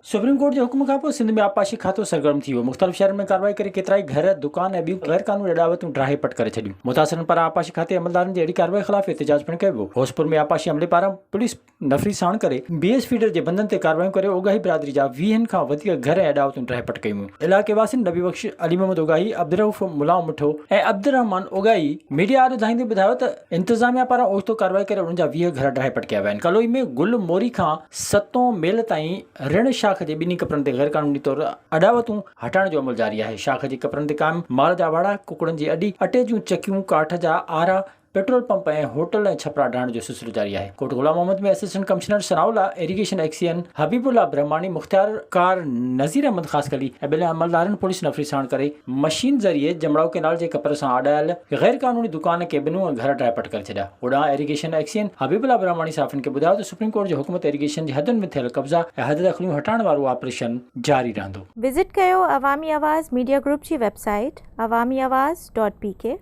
Supreme court جي حڪم کانپوء سنڌ ۾ آبپاشي کاتو سرگرم ٿي ويو، مختلف شهرن ۾ ڪارروائي ڪري ڪيترائي گهر، دڪان ۽ ٻيون غيرقانوني اڏاوتون ڊاهي پٽ ڪري ڇڏيون. متاثرن پاران آبپاشي کاتي عملدارن جي اهڙي ڪارروائي خلاف احتجاج پڻ ڪيو ويو. غوثپور ۾ آبپاشي عملي پاران پوليس نفري ساڻ ڪري بي ايس فيڊر جي بندن تي ڪارروايون ڪري اوڳاهي برادري جا ويهن کان وڌيڪ گهر ۽ اڏاوتون ڊاهي پٽ ڪيون ويون. علائقي واسين نبي بخش، علي محمد اوڳاهي، عبدالرئوف ملان مٺو ۽ عبدالرحمان اوڳاهي ميڊيا آڏو ڌائيندي ٻڌايو ته انتظاميا پاران اوچتو ڪارروائي ڪري انهن جا 20 گهر ڊاهي پٽ ڪيا ويا آهن. ڪلوئي ۾ گل موري کان ستون ميل تائين رڻ شاخ جي ٻنهي ڪپرن تي غيرقانوني طور اڏاوتون هٽائڻ جو عمل جاري آهي. شاخ جي ڪپرن تي قائم مال جا واڙا، ڪڪڙن جي اڏي، اٽي جون چڪيون، ڪاٺ جا آرا، پيٽرول پمپ ۽ هوٽل ۽ ڇپرا ڊاهڻ جو سلسلو جاري آهي. Kot Ghulam Muhammad ۾ assistant commissioner Sanaullah, irrigation XEN Habib Ullah Brahmani, مختيار ڪار نذير احمد خاصخيلي ۽ ٻين عملدارن پوليس نفري ساڻ ڪري مشين ذريعي جمڙائو ڪئنال جي ڪپر سان اڏايل غير قانوني دڪان، ڪيبنون ۽ گهر ڊاهي پٽ ڪري ڇڏيا. هوڏانهن ايريگيشن ايڪسين حبيب الله برهماڻي صحافين کي ٻڌايو ته سپريم ڪورٽ جي حڪم تي ايريگيشن جي حدن ۾ ٿيل قبضا ۽ حد دخليون هٽائڻ وارو آپريشن جاري رهندو. وزٽ ڪيو عوامي آواز ميڊيا گروپ جي website Awami Awaz dot P K.